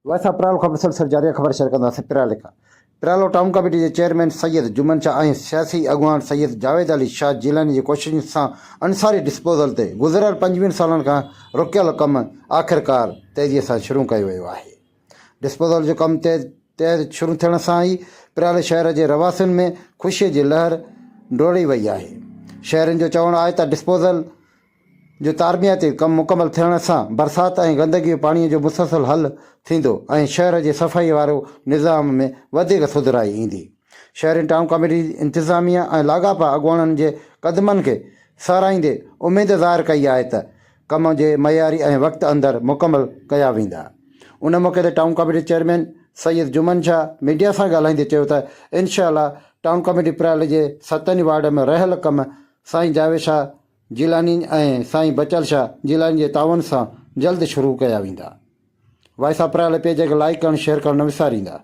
Voice of پرالو کان مسلسل جاري خبر شيئر ڪنداسين پرالي کان پرالو ٽائون ڪميٽي جي چيئرمين سيد جمن شاهه ۽ سياسي اڳواڻ سيد جاويد علي شاهه جيلاني جي ڪوششن سان انصاري ڊسپوزل تي گذريل 25 سالن کان رڪيل ڪم آخرڪار تيزي سان شروع ڪيو ويو آهي. ڊسپوزل جو ڪم تيز تيز شروع ٿيڻ سان ئي پرالي شهر جي رهواسين ۾ خوشي جي لهر ڊوڙي وئي آهي. شهرين جو چوڻ آهي ته ڊسپوزل جو تعميراتي ڪم مڪمل ٿيڻ سان برسات ۽ گندگي پاڻي جو مسلسل حل ٿيندو ۽ شهر جي صفائي وارو نظام ۾ وڌيڪ سڌرائي ايندي. شهرين ٽائون ڪميٽي انتظاميا ۽ لاڳاپا اڳواڻن جي قدمن کي ساراهيندي اميد ظاهر ڪئي آهي ته ڪم جي معياري ۽ وقت اندر مڪمل ڪيا ويندا. ان موقعي تي town committee chairman Syed Juman Shah media سان ڳالهائيندي چيو ته انشاء الله ٽائون ڪميٽي پريالي جي ستن ئي وارڊ ۾ رهيل ڪم سائين جاويد شاهه جيلاني ۽ سائين بچل شاهه جيلاني جي تعاون سان جلد شروع ڪيا ويندا. وائس آف پريالي پيج کي لائيڪ ڪرڻ شيئر ڪرڻ نه وساريندا.